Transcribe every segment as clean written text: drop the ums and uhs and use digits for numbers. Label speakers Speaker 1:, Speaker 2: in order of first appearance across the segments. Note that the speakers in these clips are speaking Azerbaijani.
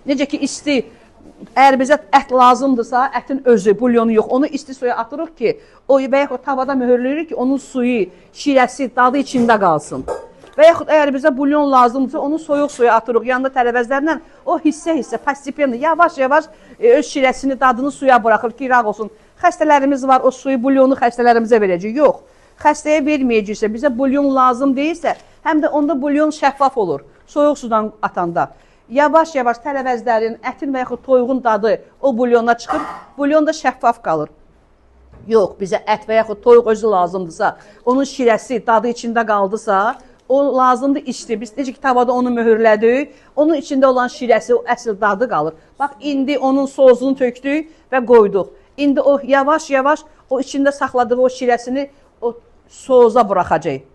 Speaker 1: Necə ki isti, əgər bizə ət lazımdırsa, ətin özü, bulyonu yox, onu isti suya atırıq ki, o və yaxud tavada möhürləyirik ki, onun suyu, şirəsi, dadı içində qalsın. Və yaxud əgər bizə bulyon lazımdırsa, onu soyuq suya atırıq, yanında tərəvəzlərlə o hissə-hissə, postepенно, yavaş-yavaş öz şirəsini, dadını suya buraxır ki, iraq olsun. Xəstələrimiz var, o suyu, bulyonu xəstələrimizə verəcək. Yox, xəstəyə verməyəcəksə, bizə bulyon lazım deyilsə, həm də onda bulyon şəffaf olur, soyuq sudan atanda. Yavaş-yavaş tərəvəzlərin, ətin və yaxud toyuğun dadı o bulyona çıxır, bulyon da şəffaf qalır. Yox, bizə ət və yaxud toyuq özü lazımdırsa, onun şirəsi, dadı içində qaldısa, o lazımdır isti. Biz necə ki tavada onu möhürlədik, onun içində olan şirəsi, o əsl dadı qalır. Bax, indi onun sozunu tökdük və qoyduq. İndi o yavaş-yavaş o içində saxladığı o şirəsini o soza buraxacaq.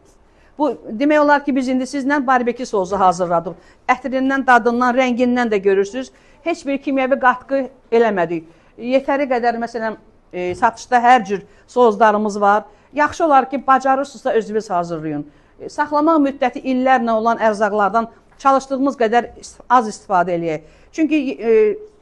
Speaker 1: Bu, demək olar ki, biz indi sizlə barbeki sosu hazırladıq. Ətrindən, dadından, rəngindən də görürsünüz. Heç bir kimyəvi qatqı eləmədik. Yetəri qədər, məsələn, satışda hər cür sozlarımız var. Yaxşı olar ki, bacarırsınızsa özünüz hazırlayın. Saxlamaq müddəti illərlə olan ərzaqlardan çalışdığımız qədər az istifadə eləyək. Çünki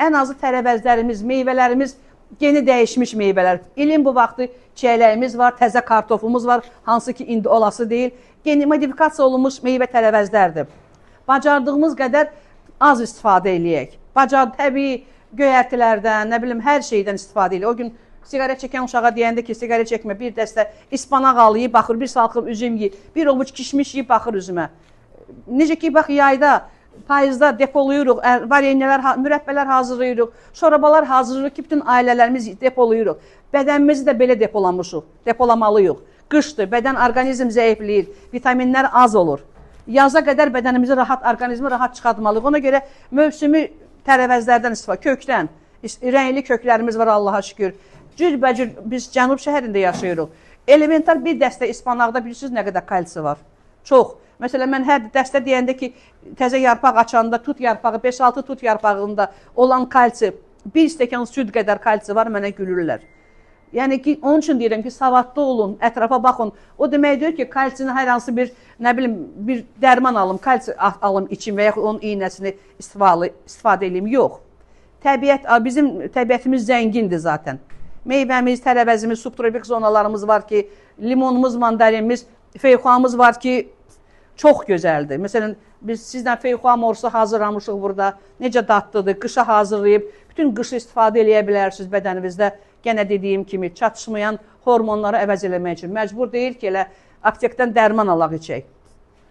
Speaker 1: ən azı tərəvəzlərimiz, meyvələrimiz yeni dəyişmiş meyvələr. İlin bu vaxtı çiyələyimiz var, təzə kartofumuz var, hansı ki indi olası deyil. Yeni modifikasiya olunmuş meyvə tərəvəzlərdir. Bacardığımız qədər az istifadə eləyək. Təbii göyərtilərdən, nə bilim, hər şeydən istifadə eləyək. O gün siqaret çəkən uşağa deyəndə ki, siqaret çəkmə, bir dəstə ispanaq al yiyib, baxır, bir salxım üzüm yiyib, bir ovuc kişmiş yiyib, baxır üzümə. Necə ki, bax, yayda, payızda depolayırıq, varenyelər, mürəbbələr hazırlayırıq, şorabalar hazırlayırıq ki, bütün ailələrimiz depolayırıq. Bədənimizi də belə depolamışıq, depolamalıyıq. Qışdır, bədən, orqanizm zəifləyir, vitaminlər az olur. Yaza qədər bədənimizi rahat, orqanizmi rahat çıxartmalıyıq. Ona görə mövsümü tərəvəzlərdən istifadə, kökdən, rəngli köklərimiz var Allaha şükür. Cürbəcür biz Cənub şəhərində yaşayırıq. Elementar bir dəstə ispanaqda bilirsiniz nə qədər kalsi var? Çox. Məsələn, mən hər dəstə deyəndə ki, təzə yarpaq açanda tut yarpağı, 5-6 tut yarpağında olan kalsi, bir stəkan süd qədər kalsi var, mənə gülürlər. Yəni ki, onun üçün deyirəm ki, savadlı olun, ətrafa baxın. O demək deyir ki, kalsini hər hansı bir, nə bilim, bir dərman alım, kalsi alım, içim və yaxud onun iynəsini istifadə edeyim. Yox. Təbiət, bizim təbiətimiz zəngindir zaten. Meyvəmiz, tərəvəzimiz, subtropik zonalarımız var ki, limonumuz, mandarinimiz, feyxuamız var ki, çox gözəldir. Məsələn, biz sizlə feyxua morsu hazırlamışıq burada. Necə dadlıdır, qışa hazırlayıb, bütün qışı istifadə eləyə bilərsiniz bədəninizdə. Gənə dediyim kimi, çatışmayan hormonları əvəz eləmək üçün. Məcbur deyil ki, elə aptekdən dərman alaq içək.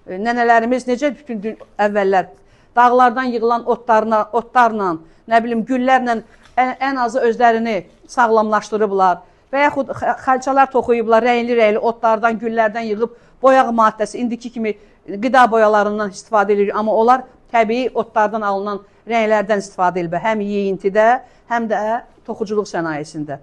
Speaker 1: Nənələrimiz necə bütün əvvəllər dağlardan yığılan otlarla, nə bilim, güllərlə ən azı özlərini sağlamlaşdırıblar və yaxud xalçalar toxuyublar, rəngli-rəngli otlardan, güllərdən yığıb boyaq maddəsi, indiki kimi qida boyalarından istifadə edirik, amma onlar təbii otlardan alınan rənglərdən istifadə ediblər, həm yeyintidə, həm də toxuculuq sənayesində.